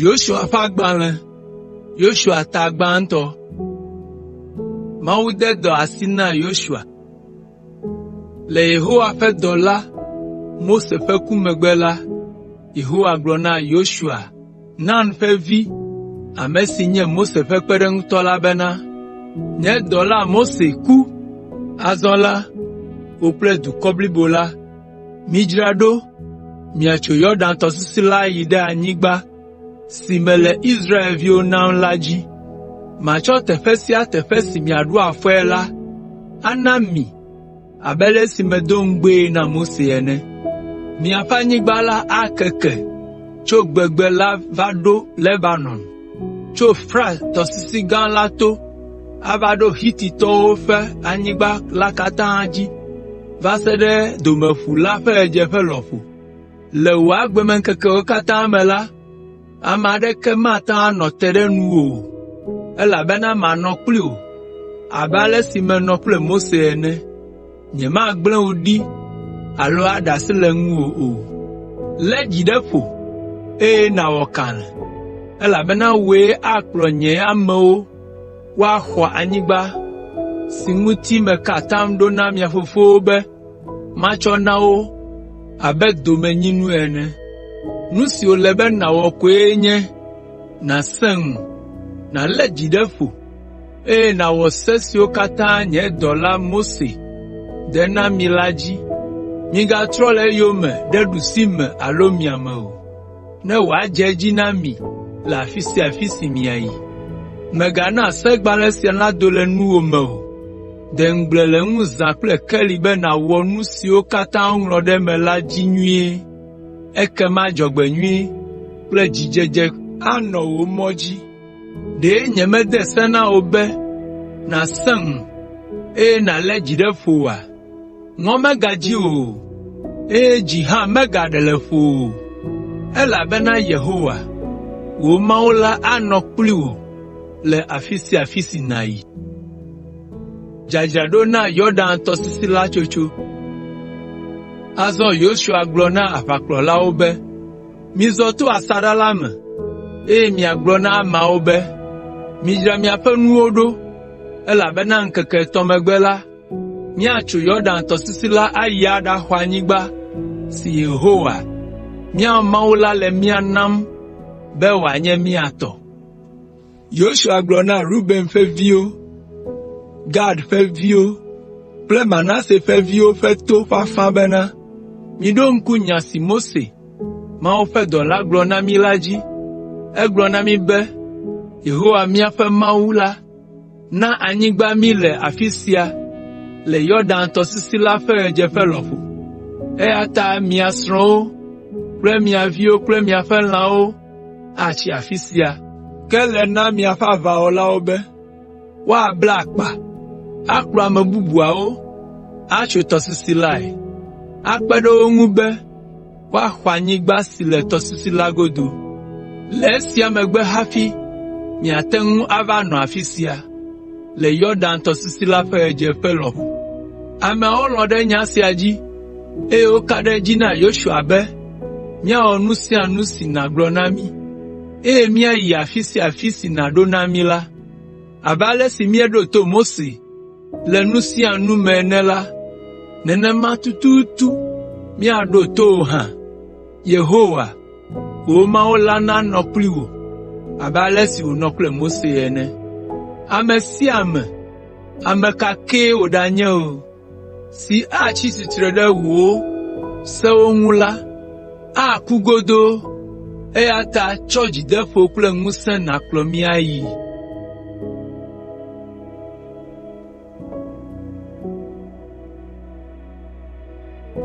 Yosua ƒe agbalẽ, Yosua ta gbãtɔ. Mawu de dɔ asi na Yosua. Le Yehowa ƒe dɔla Mose ƒe ku megbe la, Yehowa gblɔ na Yosua, Nun ƒe vi, ame si nye Mose ƒe kpeɖeŋutɔ la bena, “Nye dɔla Mose ku. Azɔ la, wò kple dukɔ blibo la, midzra ɖo miatso Yɔdan tɔsisi la ayi ɖe anyigba si mele Israelviwo nam la dzi. Matsɔ teƒe sia teƒe si miaɖo afɔe la ana mi abe ale si medo ŋugbee na Mose ene. Miaƒe anyigba la akeke tso gbegbe la va ɖo Lebanon, tso Frat tɔsisi gã la to ava ɖo Hititɔwo ƒe anyigba la katã dzi va se ɖe Domeƒu la ƒe ɣedzeƒe lɔƒo. Le wò agbemeŋkekewo katã me la, ame aɖeke mate ŋu anɔ te ɖe nuwò o, elabena manɔ kpli wò abe ale si menɔ kple Mose ene. Nyemagblẽ wò ɖi alo aɖe asi le ŋuwò o. Lé dzi ɖe ƒo, eye nàwɔ kalẽ, elabena wòe akplɔ nye amewo woaxɔ anyigba si ŋuti meka atam ɖo na mia fofowo be matsɔ na wo abe domenyinu ene. Nu si wòle be nàwɔ koe nye nàsẽ ŋu, nàlé dzi ɖe ƒo, eye nàwɔ se siwo katã nye dɔla Mose de na mi la dzi. Migatrɔ le eyome ɖe ɖusime alo miame o, ne wòadze edzi na mi le afi sia afi si miayi. Mègana segbalẽ sia nado le nuwò me o. De ŋugble le eŋu zã kple keli be nàwɔ nu siwo katã woŋlɔ ɖe eme la dzi nyuie, ekema dzɔgbenyui kple dzidzedze anɔ wò mɔ dzi. Ɖe nyemede se na wò be nàsẽ ŋu, eye nàlé dzi ɖe ƒo oa? Ŋɔ megadzi wò o, eye dzi hã megaɖe le ƒowò o, elabena Yehowa, wò Mawu la anɔ kpli wò le afi sia afi si nàyi. Azɔ Yosua gblɔ na aʋakplɔlawo be, “Mizɔ to asaɖa la me, eye miagblɔ na ameawo be, ‘Midzra miaƒe nuwo ɖo, elabena ŋkeke etɔ̃ megbe la, míatso Yɔdan tɔsisi la ayi aɖaxɔ anyigba si Yehowa, mía Mawu la le mía nam be wòanye mía tɔ.’ ” Yosua gblɔ na Ruben ƒe viwo, Gad ƒe viwo kple Manase ƒe viwo ƒe to ƒe afã bena, “Miɖo ŋku nya si Mose, Mawu ƒe dɔla gblɔ na mí la dzi. Egblɔ na mí be, ‘Yehowa míaƒe Mawu la na anyigba mí le afi sia le Yɔdan tɔsisi la ƒe ɣedzeƒe lɔƒo.’ Eya ta mia srɔ̃wo kple mia viwo kple miaƒe lãwo atsi afi sia. Ke ele na miaƒe aʋawɔlawo be woabla akpa, akplɔ ame bubuawo atso tɔsisi lae, akpe ɖe wo ŋu be woaxɔ anyigba si le tɔsisi la godo. Le esia megbe hafi miate ŋu ava nɔ afi sia, le Yɔdan tɔsisi la ƒe ɣedzeƒe lɔƒo.” Ameawo lɔ̃ ɖe nya sia dzi, eye woka ɖe edzi na Yosua be, “Míawɔ nu sia nu si nàgblɔ na mí, eye míayi afi sia afi si nàɖo na mí la. Abe ale si míeɖo to Mose le nu sia nu me ene la, nenema tututu míaɖo to wò hã. Yehowa, wò Mawu la nanɔ kpli wò abe ale si wònɔ kple Mose ene. Ame sia ame, ame ka kee wòɖanye o, si atsi tsitre ɖe wò sewo ŋu la, aku godoo, eya ta tsɔ dzideƒo kple ŋusẽ nàkplɔ mí ayii.”